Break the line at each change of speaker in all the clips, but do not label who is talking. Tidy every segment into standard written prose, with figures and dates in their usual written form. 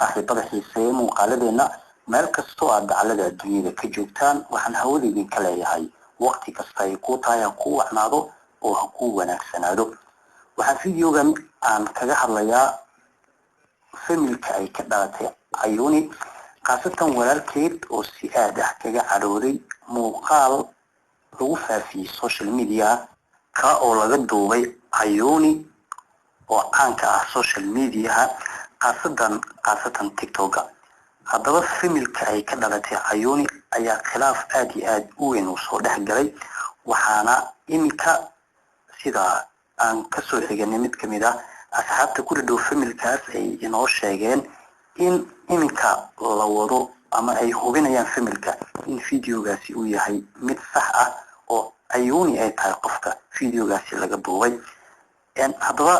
Saaxiibada xiiseeya muuqaaladeenna, meel kastoo aad dacalada adduunyada ka joogtaan, waxaan hawada idinka leeyahay waqti kasta ay kuu tahay ha kuu wacnaado oo ha kuu wanaagsanaado. Waxaan videogan aan kaga hadlayaa familka ay ka dhalatay Cayuuni, khaasatan walaalkeed oo si aad ah kaga cadhooday muuqaal lagu faafiyey social media, ka oo laga duubay Cayuuni oo caanka ah social mediaha, khaasatan TikToka. Haddaba familka ay ka dhalatay Cayuuni ayaa khilaaf aada iyo aada u weyn uu soo dhex galay, waxaana iminka sida aan kasoo xiganay mid kamid ah asxaabta ku dhadhow familkaas ay inoo sheegeen in iminka la wado ama ay hubinayaan familka in videogaasi uu yahay mid sax ah oo Cayuuni ay tahay qofka videogaasi laga duubay. Haddaba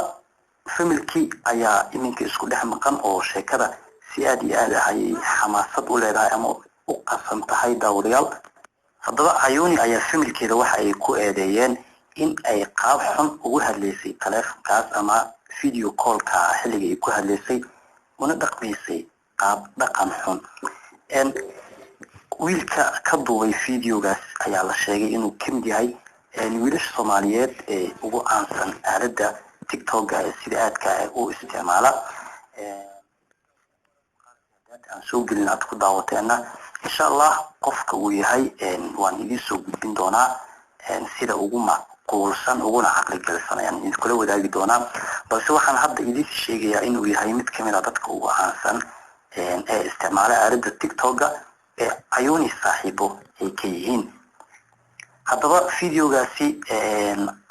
familkii ayaa iminka isku dhex maqan oo sheekada si aada iyo aad ah ayay xamaasad u leedahay ama u qasan tahay, daawadayaal. Haddaba Cayuuni ayaa familkeeda waxa ay ku eedeeyeen in ay qaab xun ugu hadlaysay taleefonkaas ama video callka xilliga ay ku hadlaysay, una dhaqmaysay qaab dhaqan xun. Wiilka ka duubay videogaas ayaa la sheegay inuu kamid yahay wiilasha Soomaaliyeed ee ugu caansan aaladda TikToka ee sida aadka u isticmaala. Aan soo gelin aad ku daawateena, insha Allah qofka uu yahay waan idiin soo gudbin doonaa, sida ugu macquulsan uguna caqli galisan ayaan idinkula wadaagi doonaa. Balse waxaan hadda idiin sheegayaa inuu yahay mid kamid a dadka ugu caansan ee isticmaala aaladda TikToka ee Cayuuni saaxiibo ay ka yihiin. Haddaba videogaasi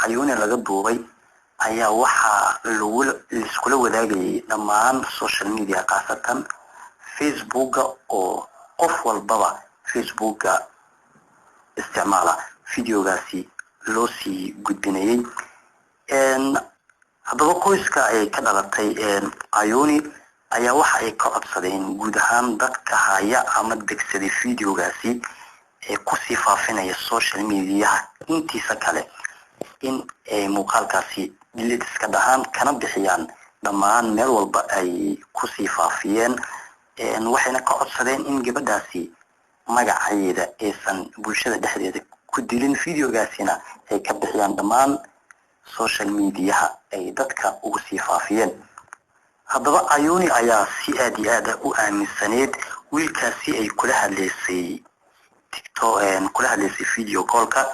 Cayuuni laga duubay ayaa waxaa lagu laiskula wadaagayay dhammaan social media, khaasatan Facebooka, oo qof walbaba Facebooka isticmaala videogaasi loo sii gudbinayay. Haddaba qoyska ay ka dhalatay Cayuuni ayaa waxa ay ka codsadeen guud ahaan dadka haya ama degsaday videogaasi ee kusii faafinaya social mediaha intiisa kale in ay muuqaalkaasi delete iska dhahaan, kana bixiyaan dhammaan meel walba ay kusii faafiyeen. Waxayna ka codsadeen in gabadhaasi magaceeda aysan bulshada dhexdeeda ku dilin, videogaasina ay ka bixiyaan dhammaan social mediaha ay dadka ugu sii faafiyeen. Haddaba Cayuuni ayaa si aada iyo aada u aaminsaneyd wiilkaasi ay kula hadlaysay TikTok, kula hadlaysay video callka,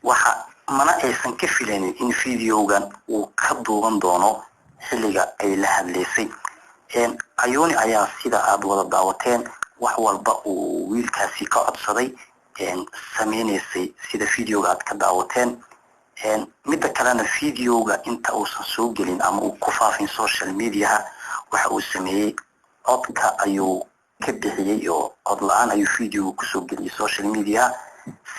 waxa mana aysan ka filaynin in videogan uu ka duuban doono xilliga ay la hadlaysay. Cayuuni ayaa sida aada wada daawateen wax walba uu wiilkaasi ka codsaday sameynaysay, sida videoga aad ka daawateen. Midda kalena, videoga inta uusan soo gelin ama uu ku faafin social mediaha, waxa uu sameeyey codka ayuu ka bixiyey oo cod la-aan ayuu videoga kusoo geliyey social mediaha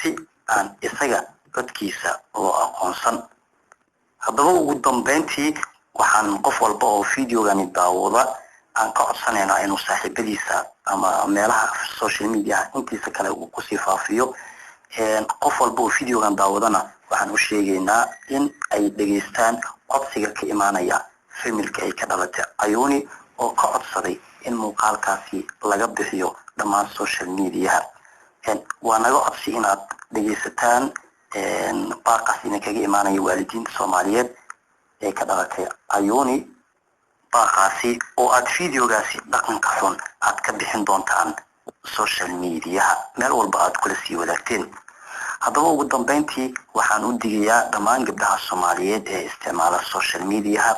si aan isaga codkiisa loo aqoonsan. Haddaba ugu dambeyntii waxaan qof walba oo videogani daawada aan ka codsanaynaa inuu saaxiibadiisa ama meelaha social mediaha intiisa kale uu kusii faafiyo. Qof walba oo videogan daawadana waxaan u sheegaynaa in ay dhegaystaan codsiga ka imaanaya familka ay ka dhalatay Cayuuni oo ka codsaday in muuqaalkaasi laga bixiyo dhammaan social mediaha. Waa naga codsi inaad dhegaysataan baaqaas idinkaga imaanaya waalidiinta Soomaaliyeed ee ka dhalatay Cayuuni, baaqaasi oo aad videogaasi dhaqanka xun aad ka bixin doontaan social mediaha meel walba aad kula sii wadaagteen. Haddaba ugu dambeyntii waxaan u digayaa dhammaan gabdhaha Soomaaliyeed ee isticmaala social mediaha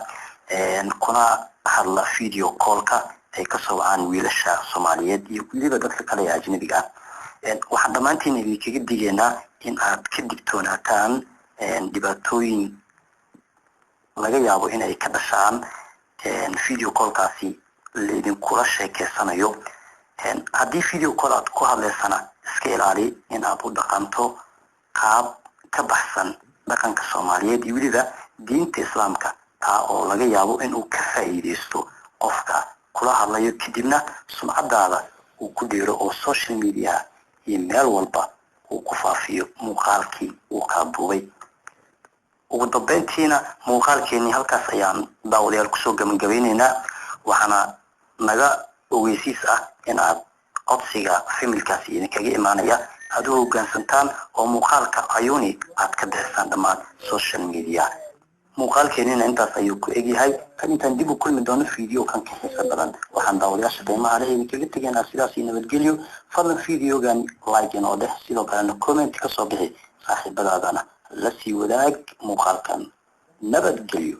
kuna hadla video callka ay kasoo wacaan wiilasha Soomaaliyeed iyo weliba dadka kale ee ajnabiga ah, waxaan dhammaantiin idinkaga digaynaa in aad ka digtoonaataan dhibaatooyin laga yaabo in ay ka dhashaan video callkaasi laidinkula sheekeysanayo. Haddii video call aad ku hadlaysana, iska ilaali in aad u dhaqanto qaab ka baxsan dhaqanka Soomaaliyeed iyo weliba diinta Islaamka, taa oo laga yaabo in uu ka faa'iideysto qofka kula hadlayo, kadibna sumcadaada uu ku dheero oo social media iyo meel walba uu ku faafiyo muuqaalkii uu kaa duubay. Ugu dambeyntiina muuqaalkeenii halkaas ayaan daawadayaal kusoo gabagabeyneynaa, waxaana Naga ogeysiis ah in aad codsiga familkaasi idinkaga imaanaya aad u hoggaansantaan oo muuqaalka Cayuuni aad ka bixisaan dhammaan social media. Muuqaalkeenina intaas ayuu ku egyahay. Tan intaan dib u kulmi doono video kan ka xiisa badan, waxaan daawadayaasha qiimaha leh idinkaga tegaynaa sidaas iyo nabadgelyo. Fadlan videogan like inoo dheh, sidoo kalena comment kasoo bixi, saaxiibadaadana la sii wadaag muuqaalkan. Nabadgelyo.